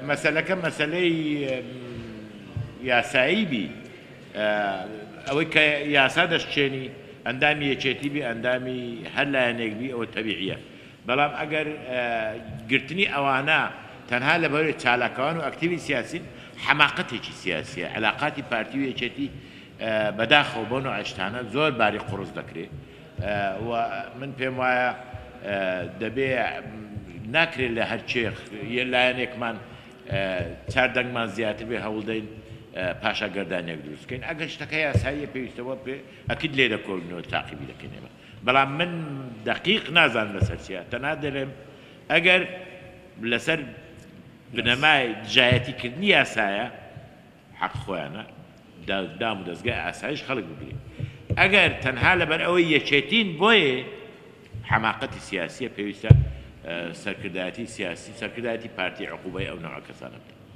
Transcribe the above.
مەسەلەکە مەسەلەی یاسایی بی ئەوەی کە یاسا دەشچێنی ئەندامی یەکێتی بی ئەندامی هەر لایەنێک بی ئەوە تەبیعیە بەڵام ئەگەر گرتنی ئەوانە تەنها لەبەر چالاکەوان و ئەکتیوی سیاسین حەماقەتێکی سیاسیە علاقاتی پارتی و یەکێتی بەداخەوە بەو نوعە شتانە زۆر باری قوڕس دەکرێ و من پێم وایە دەبێ ناکرێت لە هەر چێ لایەنێکمان چار دەنگمان زیاتر بێ هەوڵدەین پاشا گەردانێک دروست بکەین ئەگەر شتەکە یاساییە پێویستەوە پێ ئەکید لێ دەکۆڵینەوە تاقیبی دەکەین ئێمە بەڵام من دەقیق نازانم لەسەر چیە تەنها دەلێم ئەگەر لەسەر بنەمای دژایەتی کردنی یاسایە حەق خۆیانە دام و دەزگای ئاسایش خەڵک بگرێ ئەگەر تەنها لەبەر ئەوەی یەکێتین بۆیێ حەماقەتی سیاسیە پێویستە سەرکردایەتی سیاسی سەرکردایەتی پارتی عقوبەی ئەو نەوعە کەسانە بدات.